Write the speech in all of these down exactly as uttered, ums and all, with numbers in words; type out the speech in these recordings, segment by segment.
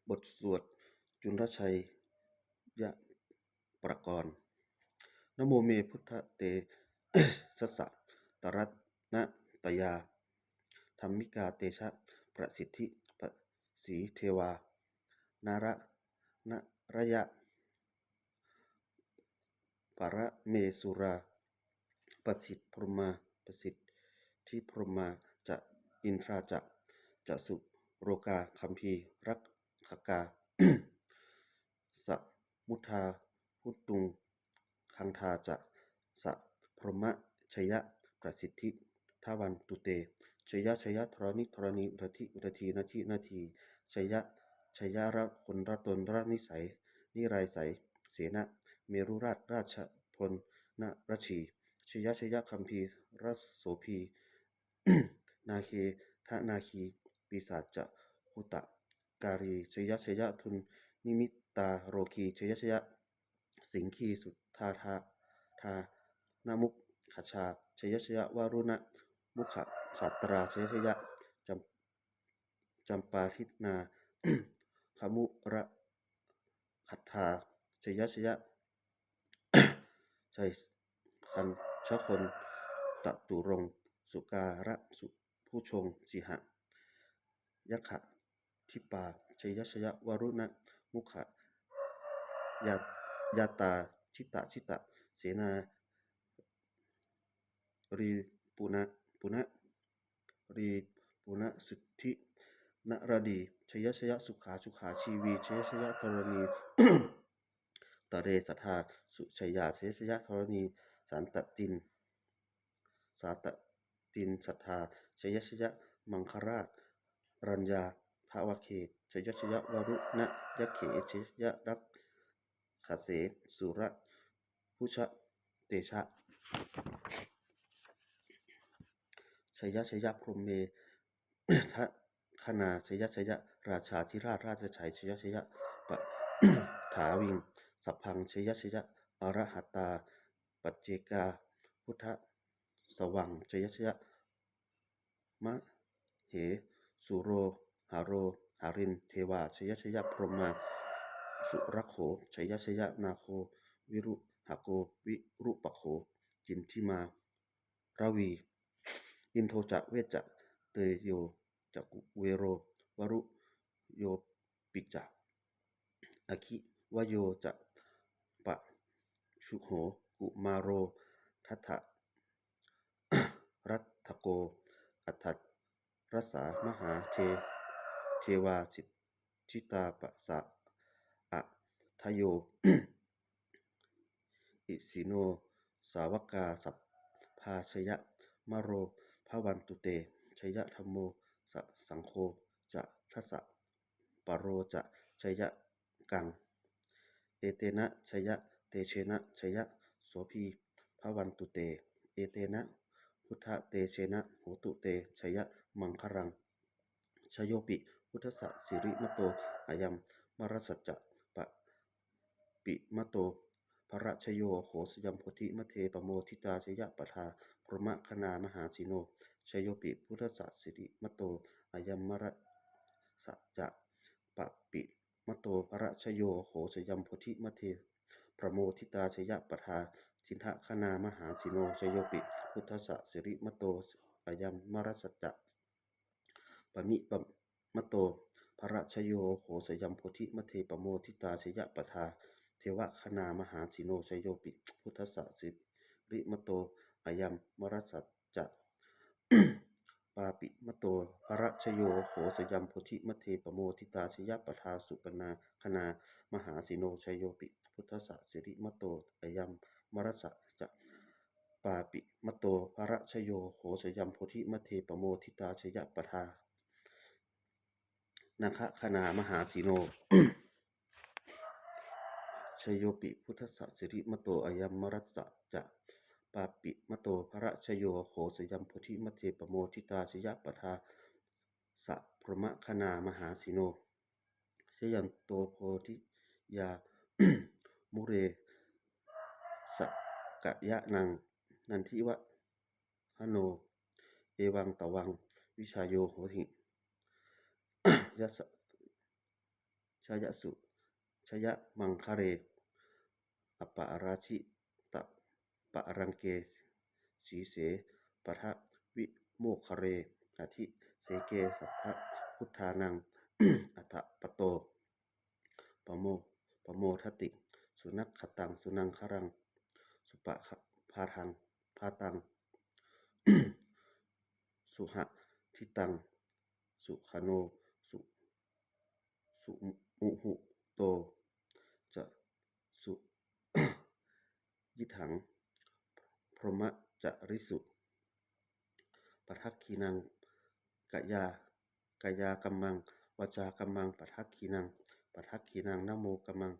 บทสวดจุลชัยยประกรณ์ Namo me buddhatejassa taratanattayā dhammikā teja prasiddhi pasīdevā nara naraya paramesurā pasid brahmā pasid ti brahmā ca indā ca ca surokā gambhī rakkhakā samuddā hutuṃ gaṇḍā ca sa brahmā jaya prasiddhi bhavantu te. Jaya jaya dharaṇi dharaṇī udadhi udadhī nadi nadī jaya jaya rakkhoṇḍakkhoṇḍanisaya nirayasena merurāja rājabala narajī jaya jaya gambhīra sombhī nāgenda nāgī pisāca bhūtakālī jaya jaya dunnimittarogī jaya jaya siṅgī suddhā dānamukhajā jaya jaya varuṇa mukhasātrā jaya jaya campādināgamuḷakkhatā jaya jaya jaya gañjagoṇ tatuloṅ sukārabhujoṅ sīha yakkhadīpā jaya jaya varuṇa mukhayātrā jita jita senārī puna puna rī puna suddhi naradī jaya jaya sukhā sukhā jīvī jaya jaya dharaṇī tale sadā sujayā jaya jaya dharaṇī santattiṃ santattiṃ sadā jaya jaya maṅgarāraññā bhavagge jaya jaya varuṇayakkhe jaya jaya rakkhase surabhujatejā jaya jaya brahmendagaṇā jaya jaya rājādhirājasājjaya jaya paṭhaviṃ sabbaṃ jaya jaya arahatā paccekabuddhasāvaṃ jaya jaya mahesuro haro harindevā jaya jaya brahmā surakkho jaya jaya nāgo viruḷhako virūpakkho candimā ravi indo ca vecca tejo ca kuvero varuṇopi ca aggi vāyo ca pājuṇho kumāro dhataraṭṭhako aṭṭhārasa mahā de devā siddhitāpasa-ādayo isino sāvakā sabbā jayamāno bhavantu te. Jaya dhammo ja saṅgho ja dasapālo ca jayakaṃ. Etena jaya tejena jaya sotthī bhavantu te. Etena buddhatejena hotu te jayamaṅgalaṃ. Jayopi buddhassa sirīmato ayaṃ mārassa ca pāpimato parājayo ugghosayuṃ bodhimaṇḍe pamoditā jayaṃ tadā brahmagaṇā mahāseno. Jayopi buddhassa sirīmato ayaṃ mārassa ca pāpimato parājayo ugghosayuṃ bodhimaṇḍe pamoditā jayaṃ tadā indagaṇā mahāseno. Jayopi buddhassa sirīmato ayaṃ mārassa ca pāpimato parājayo ugghosayuṃ bodhimaṇḍe pamoditā jayaṃ tadā devagaṇā mahāseno. Jayopi buddhassa sirīmato ayaṃ mārassa ca pāpimato parājayo ugghosayuṃ bodhimaṇḍe pamoditā jayaṃ tadā supaṇṇagaṇā mahāseno. Jayopi buddhassa sirīmato ayaṃ mārassa ca pāpimato parājayo ugghosayuṃ bodhimaṇḍe pamoditā jayaṃ tadā nāgagaṇā mahāseno. Jayopi buddhassa sirīmato ayaṃ mārassa ca pāpimato parājayo ugghosayuṃ bodhimaṇḍe pamoditā jayaṃ tadā sabrahmagaṇā mahāseno. Jayanto bodhiyā mūle sakyānaṃ nandivaḍḍhano, evaṃ tvaṃ vijayo hohi jayassa jayasu jayamaṅgale, aparājitapallaṅke sīse paṭhavipokkhare, abhiseke sabbabuddhānaṃ aggappatto pamo pamodati. Sunakkhattaṃ sumaṅgalaṃ supabhātaṃ bhātaṃ suhuṭṭhitaṃ, sukhaṇo su sumuhutto ca suyiṭṭhaṃ brahmacārisu. Padakkhiṇaṃ kāyā kāyakammaṃ, vācākammaṃ padakkhiṇaṃ, padakkhiṇaṃ manokammaṃ,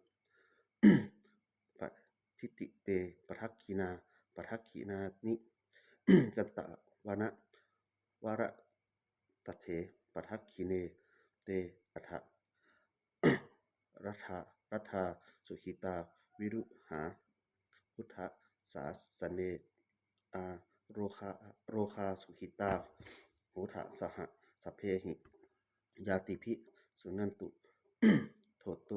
paṇidhī te padakkhiṇā, padakkhiṇāni katvāna valamitthaṃ, padakkhiṇe te atha laddhā laddhā sukhitā viruḷhā buddhasāsane, arogā rogā sukhitā hotha saha sabbehi ñātibhi. Suṇantu bhonto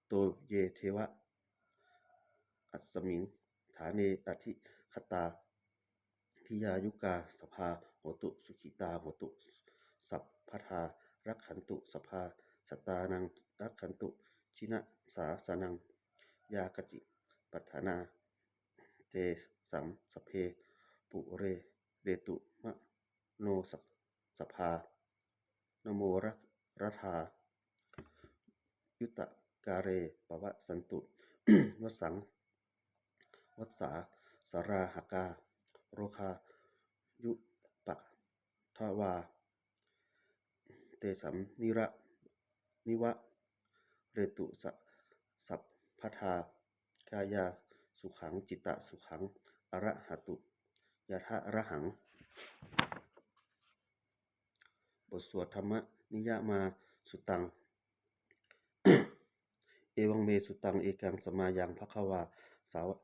te ye devā asmiṃ ṭhāne adhigatā, dīghāyukā sadā hontu sukhitā hontu sabbadā, rakkhantu sabbasattānaṃ rakkhantu jinasāsanaṃ, yā kāci patthanā tesaṃ sabbe pūrentu manorathā. Namo rathā yuttakāle pavassantu vassaṃ vassā salāhakā, rogā cupaddavā tesaṃ nivā nivarentu sabbadā, kāyāsukhaṃ cittasukhaṃ arahantu yathārahaṃ. บทสวด Dhammaniyāmasuttaṃ. Evaṃ me sutaṃ. Ekaṃ samayaṃ bhagavā sāva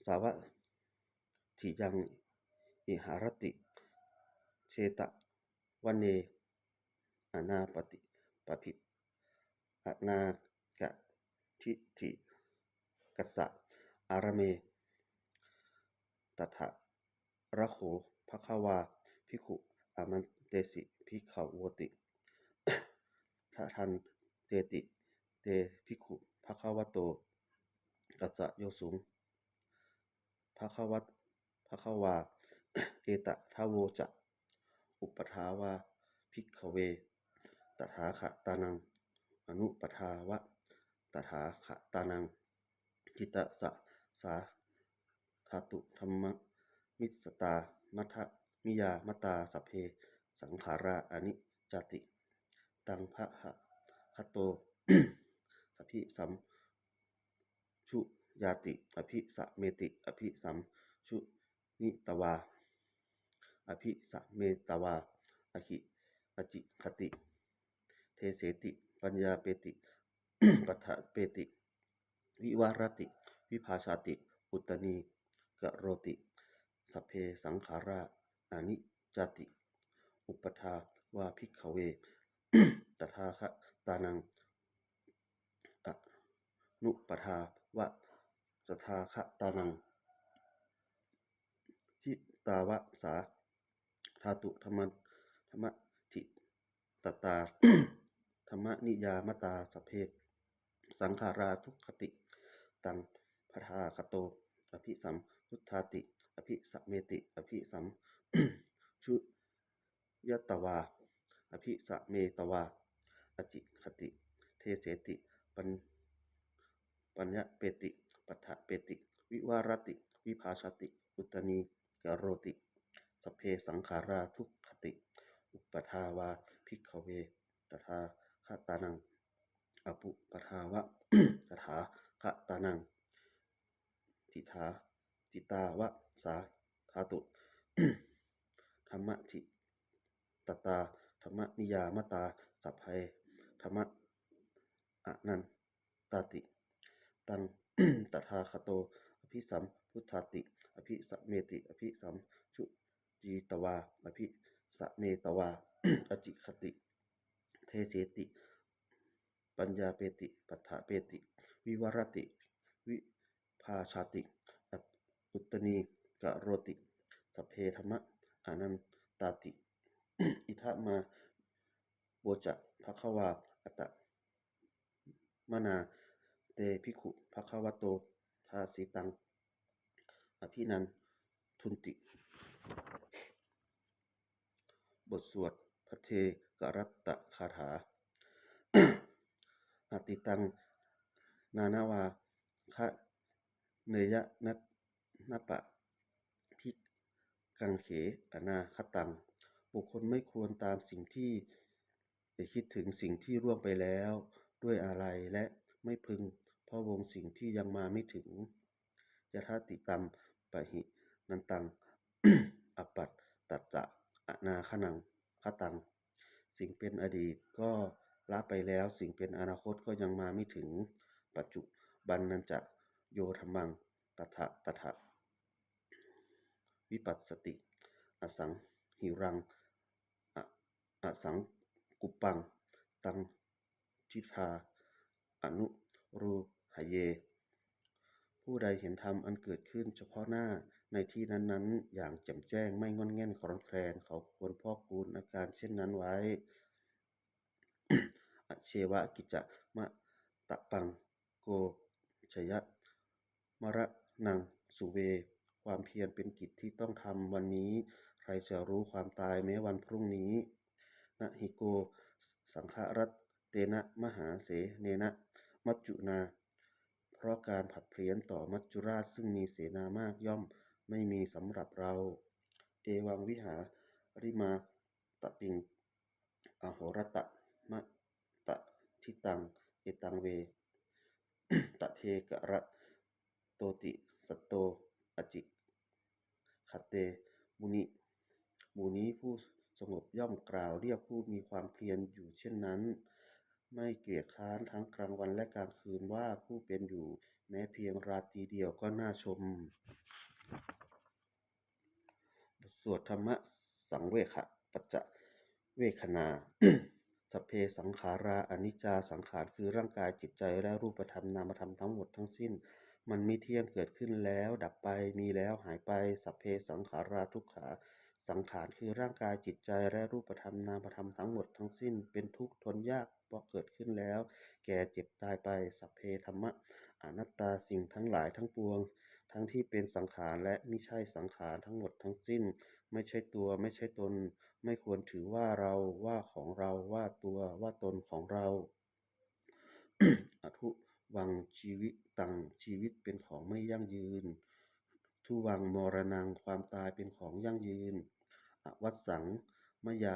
sāvatthiyaṃ viharati jetavane anāthapi anāthapiṇḍikassa ārāme. Tatra kho bhagavā bhikkhū āmantesi bhikkhavoti. Bhadanteti te bhikkhū bhagavato paccassosuṃ. Bhagavā etadavoca: Uppādā vā bhikkhave tathāgatānaṃ anuppādā vā tathāgatānaṃ, ṭhitā sā dhātu dhammamitā matā, miyā matā sabbe saṅkhārā aniccāti. Taṃ bhagavato abhisam juyāti abhisameti. Abhisaṅkhutvā abhisametvā ācikkhati deseti paññapeti paṭṭhapeti vivarati vibhajati uttānīkaroti sabbe saṅkhārā aniccāti. Uppādā vā bhikkhave tathāgatānaṃ anuppādā vā tathāgatānaṃ, ṭhitā sā dhātu dhammamitā dhammaniyāmatā sabbe saṅkhārā dukkhāti. Taṃ bhagavato abhisam juyāti abhisameti. Abhisaṅkhu tvā abhisametvā ācikkhati deseti paññapeti paṭṭhapeti vivarati vibhajati uttānīkaroti sabbe saṅkhārā dukkhāti. Uppādā vā bhikkhave tathāgatānaṃ anuppādā vā tathāgatānaṃ, ṭhitā sā dhātu dhammamitā dhammaniyāmatā sabbe dhammaniyāmatā anattāti. Taṃ tathāgato abhisam juyāti abhisameti. Abhisaṅkhutvā abhisametvā ācikkhati deseti paññapeti paṭṭhapeti vivarati vibhajati uttanīkaroti sabbe dhammā anattāti. Idamavoca bhagavā. Attamanā te bhikkhū bhagavato bhāsitaṃ abhinandunti. บทสวดภัทเทกรัตตคาถา Atītaṃ nānvāgameyya nappaṭikaṅkhe anāgataṃ. บุคคลไม่ควรตามสิ่งที่ ไปคิดถึงสิ่งที่ล่วงไปแล้วด้วยอาลัย และไม่พึงพะวงสิ่งที่ยังมาไม่ถึง Yadatītampahīnantaṃ appattañca anāgataṃ. สิ่งเป็นอดีตก็ละไปแล้ว สิ่งเป็นอนาคตก็ยังมาไม่ถึง Paccuppannañca yo dhammaṃ tattha tattha vipassati asaṃhiraṃ asaṅkuppaṃ taṃ diṭṭhā anuruddheyya. ผู้ใดเห็นธรรมอันเกิดขึ้นเฉพาะหน้าในที่นั้นๆ อย่างแจ่มแจ้ง ไม่ง่อนแง่นคลอนแคลน เขาควรพอกพูนอาการเช่นนั้นไว้ Ajjeva kiccamātappaṃ ko jaññā maraṇaṃ suve. ความเพียรเป็นกิจที่ต้องทำ วันนี้ใครจะรู้ความตายแม้วันพรุ่งนี้ Na hi ko saṅgarantena mahāsenena maccunā. เพราะการผัดเพี้ยนต่อมัจจุราชซึ่งมีเสนามากย่อมไม่มีสำหรับเรา Evaṃ vihārimātāpiṃ ahorattamatanditaṃ etaṃ ve tathekaratoti satto ācikkhate muni. หมู่นี้ผู้สงบย่อมกล่าวเรียกผู้มีความเพียรอยู่เช่นนั้น ไม่เกียจคร้านทั้งกลางวันและกลางคืนว่าผู้เป็นอยู่แม้เพียงราตรีเดียวก็น่าชม บทสวดธรรมสังเวคปัจจเวกขณา Sabbe saṅkhārā aniccā. สังขารคือร่างกายจิตใจและรูปธรรมนามธรรมทั้งหมดทั้งสิ้น มันไม่เที่ยง เกิดขึ้นแล้วดับไป มีแล้วหายไป Sabbe saṅkhārā dukkhā. สังขารคือร่างกายจิตใจและรูปธรรมนามธรรมทั้งหมดทั้งสิ้น เป็นทุกข์ทนยาก เพราะเกิดขึ้นแล้วแก่เจ็บตายไป Sabbe dhammā anattā. สิ่งทั้งหลายทั้งปวง ทั้งที่เป็นสังขารและมิใช่สังขารทั้งหมดทั้งสิ้น ไม่ใช่ตัว ไม่ใช่ตน ไม่ควรถือว่าเรา ว่าของเรา ว่าตัว ว่าตนของเรา Adhuvaṃ jīvitaṃ. ชีวิตเป็นของไม่ยั่งยืน Dhuvaṃ maraṇaṃ. ความตายเป็นของยั่งยืน Avassaṃ mayā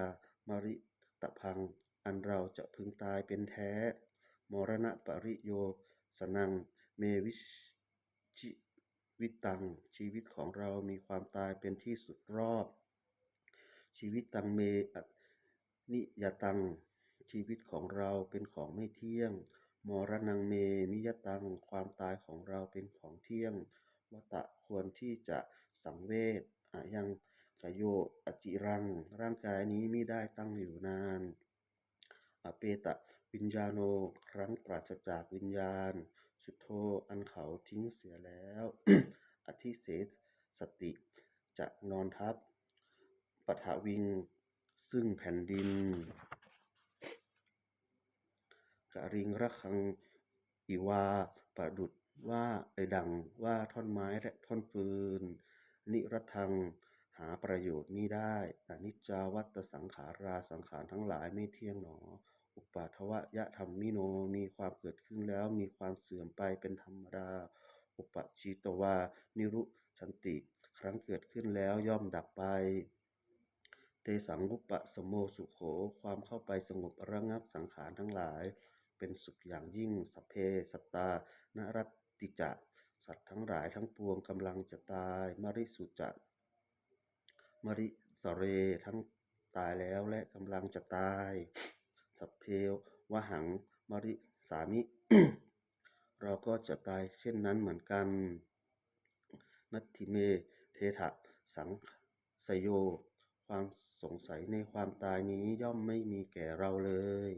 maritabbaṃ. อันเราจะพึงตายเป็นแท้ Maraṇapariyosānaṃ me jīvitaṃ. ชีวิตของเรามีความตายเป็นที่สุดรอบ Jīvitaṃ me aniyataṃ. ชีวิตของเราเป็นของไม่เที่ยง Maraṇaṃ me niyataṃ. ความตายของเราเป็นของเที่ยง Vata ควรที่จะสังเวช Ayaṃ kāyo aciraṃ. ร่างกายนี้มิได้ตั้งอยู่นาน Apetaviññāṇo. ครั้นปราศจากวิญญาณ Chuḍḍho อันเขาทิ้งเสียแล้ว Adhisessati จะนอนทับ Paṭhaviṃ ซึ่งแผ่นดิน Kaliṅgaraṃ iva ประดุจว่า เอ่อ ดังว่าท่อนไม้และท่อนฟืน Niratthaṃ หาประโยชน์มิได้ Aniccā vata saṅkhārā. สังขารทั้งหลายไม่เที่ยงหนอ Uppādavayadhammino. มีความเกิดขึ้นแล้วมีความเสื่อมไปเป็นธรรมดา Uppajjitvā nirujjhanti. ครั้งเกิดขึ้นแล้วย่อมดับไป Tesaṃ vūpasamo sukho. ความเข้าไปสงบระงับสังขารทั้งหลาย เป็นสุขอย่างยิ่ง Sabbe sattā maranti ca. สัตว์ทั้งหลายทั้งปวงกำลังจะตาย Mariṃsu ca marissare. ทั้งตายแล้วและกำลังจะตาย Tathevāhaṃ marissāmi. เราก็จะตายเช่นนั้นเหมือนกัน Natthi me ettha saṃsayo. ความสงสัยในความตายนี้ย่อมไม่มีแก่เราเลย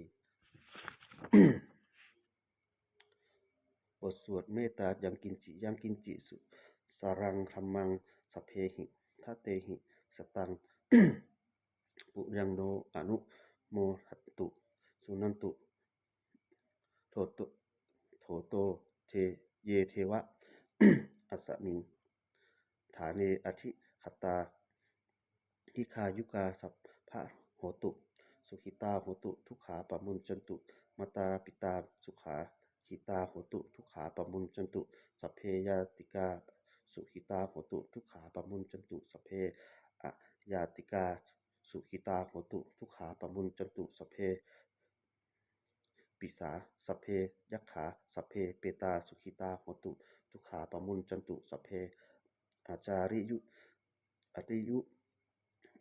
บทสวดเมตตายังกิญจิ ยังกิญจิ susaraṃ dhammaṃ sabbehi datehi sataṃ puññaṃ no anumodantu suṇantu bhonto te ye devā asmiṃ ṭhāne adhigatā dīghāyukā sadā hontu sukhitā hontu dukkhā pamuñcantu. Mātāpitā sukhitā hontu dukkhā pamuñcantu. Sabbe ñātikā sukhitā hontu dukkhā pamuñcantu. Sabbe aññātikā sukhitā hontu dukkhā pamuñcantu. Sabbe pisā sabbe yakkhā sabbe petā sukhitā hontu dukkhā pamuñcantu. Sabbe ācariyū ācariyū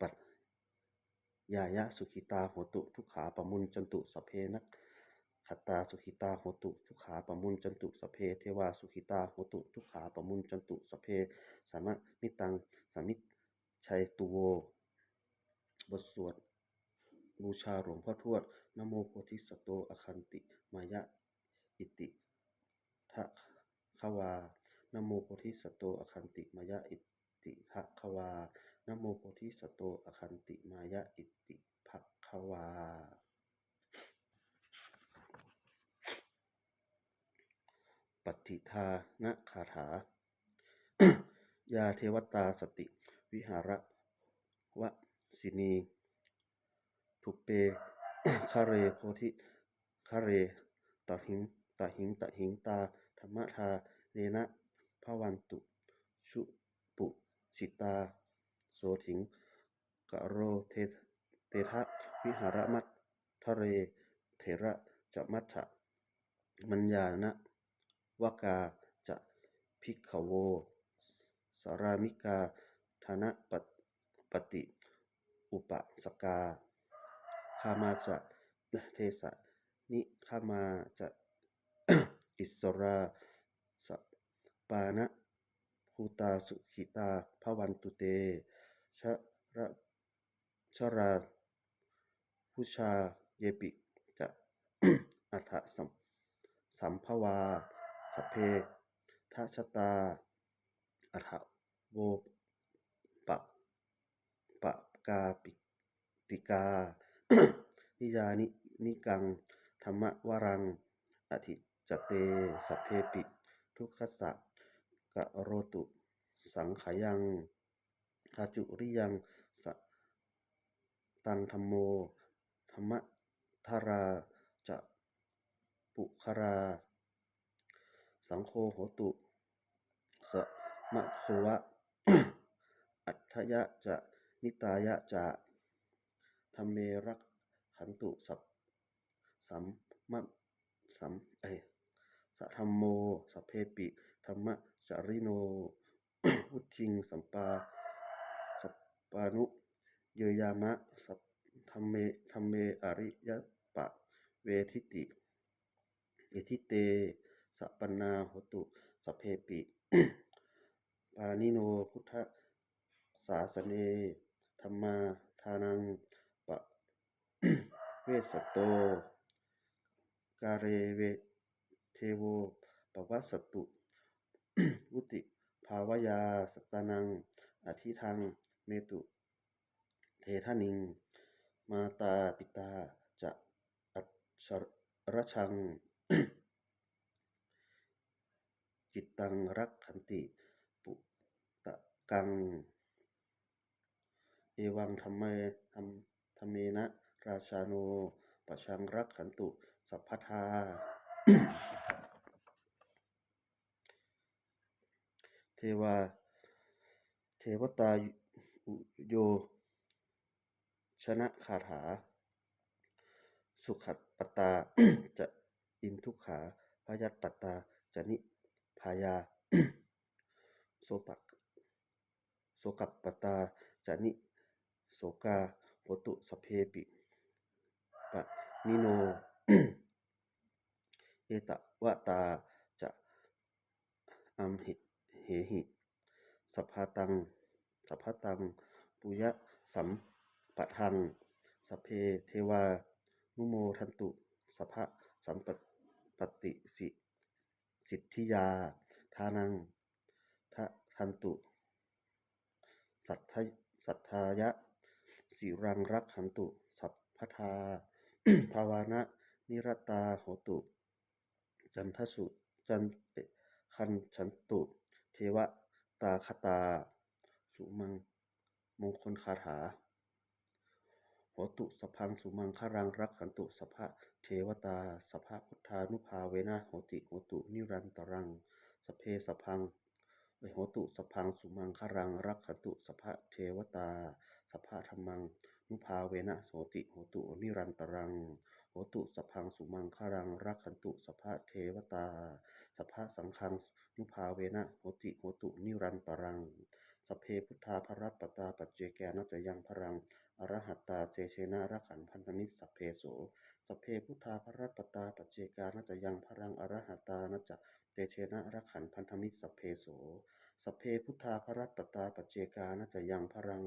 pajāya sukhitā hontu dukkhā pamuñcantu. Sabbe nakkhattā sukhitā hontu dukkhā pamuñcantu. Sabbe devā sukhitā hontu dukkhā pamuñcantu. Sabbe sampattīnaṃ samijjhantu vo. บทสวดบูชาหลวงพ่อทวด Namo bodhisatto āgantimāya iti bhagavā. Namo bodhisatto āgantimāya iti bhagavā. Namo bodhisatto āgantimāya iti bhagavā. Pattidānagāthā. Yā devatā santi vihāravāsinī, thūpe ghare bodhighare tahiṃ tahiṃ tahiṃ, tā dhammadānena bhavantu subhūtiṃ. Sotthiṃ karontedha vihāramaṇḍale, therā ca majjhā maññā navakā ca bhikkhavo, sārāmikā dānapatī upāsakā, gāmā ca desā nigamā ca issarā, sappāṇabhūtā sukhitā bhavantu te. Jalā jalābujā yepi ca aṇḍasambhavā, sabbe sattā athavopakāpittikā, niyyānikaṃ dhammavaraṃ adhigacchanti, sabbepi dukkhassa karontu saṅkhayaṃ. Ācariyaṃ sataṃ dhammo, dhammaddharā ca puggalā, saṅgho hotu samaggo va, atthāya ca hitāya ca. Dhamme rakkhatu sabba sam ma sam eh, sadhammo, sabbepi dhammacārino, vuḍḍhiṃ sampā sampāpuṇeyyāma, sab dhamme dhamme ariyappavedite, vedite sampannā hontu sabbepi pāṇino buddhasāsane. Dhammadānaṃ pa vessanto kāle devo pavassatu, vuḍḍhibhāvāya sattānaṃ ādiddaṃ metu tedaniṃ. Mātā pitā ca atrajaṃ cittaṃ rakkhanti puttakaṃ, evaṃ dhamme dhammena rājāno pajaṃ rakkhantu sabbadā. Devā devatāuyyojanagāthā. Dukkhappattā ca niddukkhā, bhayappattā ca nibbhayā, sopa sokappattā ca nissokā, hontu sabbepi pāṇino. Ettāvatā ca amhehi sambhataṃ sambhataṃ puññasampadaṃ, sabbe devānumodantu sabbasampattisiddhi. siddhiyā dānaṃ dadantu saddha- saddhāya sīlaṃ rakkhantu sabbadā bhāvanābhiratā hontu canda su can gacchantu devatāgatā. สุมัง- มงคลคาถา Hotu sabbaṃ sumaṅgalaṃ rakkhantu sabbadevatā sabbabuddhānubhāvena sotthī hontu nirantaraṃ. Sabbe sabbaṃ hotu sabbaṃ sumaṅgalaṃ rakkhantu sabbadevatā sabbadhammānubhāvena sotthī hontu nirantaraṃ. Hotu sabbaṃ sumaṅgalaṃ rakkhantu sabbadevatā sabbasaṅghānubhāvena sotthī hontu nirantaraṃ. Sabbe buddhā balappattā paccekānañca yaṃ balaṃ arahatā tejena rakkhaṃ bandhāmi sabbeso. Sabbe buddhā balappattā paccekānañca yaṃ balaṃ arahatānañca tejena rakkhaṃ bandhāmi sabbeso. Sabbe buddhā balappattā paccekānañca yaṃ balaṃ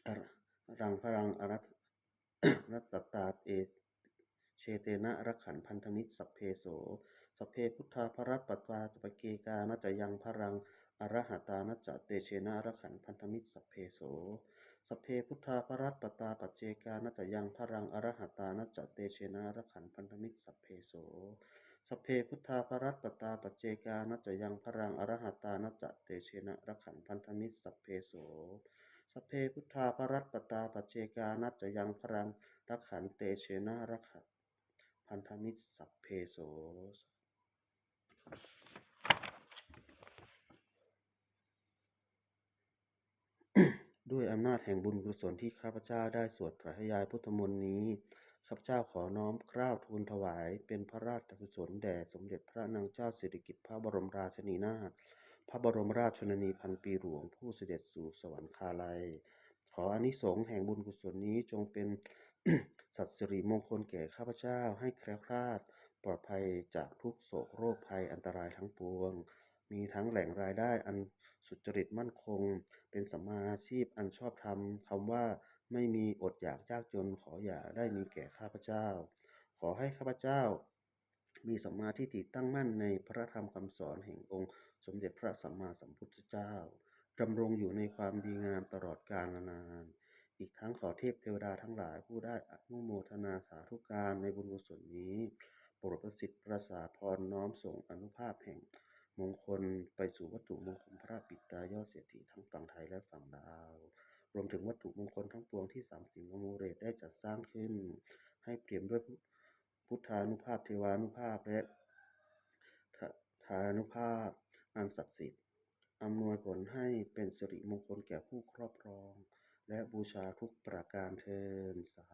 ar- yaṃ balaṃ arat- arahatā tejena rakkhaṃ bandhāmi sabbeso. Sabbe buddhā balappattā paccekānañca yaṃ balaṃ arahatānañca tejena rakkhaṃ bandhāmi sabbeso. Sabbe buddhā balappattā paccekānañca yaṃ balaṃ arahatānañca tejena rakkhaṃ bandhāmi sabbeso. Sabbe buddhā balappattā paccekānañca yaṃ balaṃ arahatānañca tejena rakkhaṃ bandhāmi sabbeso. Sabbe buddhā balappattā paccekānañca yaṃ balaṃ arahatānañca tejena rakkhaṃ bandhāmi sabbeso. ด้วยอำนาจแห่งบุญกุศลที่ข้าพเจ้าได้สวดสาธยายพุทธมนต์นี้ ข้าพเจ้าขอน้อมเกล้าทูลถวายเป็นพระราชกุศลแด่สมเด็จพระนางเจ้าสิริกิติ์พระบรมราชินีนาถ พระบรมราชชนนีพันปีหลวงผู้เสด็จสู่สวรรคาลัย ขออานิสงส์แห่งบุญกุศลนี้จงเป็น สัตย์สิริมงคลแก่ข้าพเจ้า ให้แคล้วคลาดปลอดภัยจากทุกข์โศกโรคภัยอันตรายทั้งปวง มีทั้งแหล่งรายได้อันสุจริตมั่นคง เป็นสัมมาอาชีพอันชอบธรรม คำว่าไม่มีอดอยากยากจนขออย่าได้มีแก่ข้าพเจ้า ขอให้ข้าพเจ้า มีสัมมาทิฏฐิตั้งมั่นในพระธรรมคำสอนแห่งองค์สมเด็จพระสัมมาสัมพุทธเจ้า ดำรงอยู่ในความดีงามตลอดกาลนาน อีกทั้งขอเทพเทวดาทั้งหลายผู้ได้อนุโมทนาสาธุการในบุญกุศลนี้ โปรดประสิทธิ์ประสาทพรน้อมส่งอานุภาพแห่งมงคลไปสู่วัตถุมงคลพระปิดตายอดเศรษฐีทั้งฝั่งไทยและฝั่งลาว รวมถึงวัตถุมงคลทั้งปวงที่สามสิงห์อมูเลตได้จัดสร้างขึ้น ให้เปี่ยมด้วยพุทธานุภาพ เทวานุภาพ และธานุภาพอันศักดิ์สิทธิ์ อำนวยผลให้เป็นสิริมงคลแก่ผู้ครอบครอง และบูชาทุกประการเทอญ สา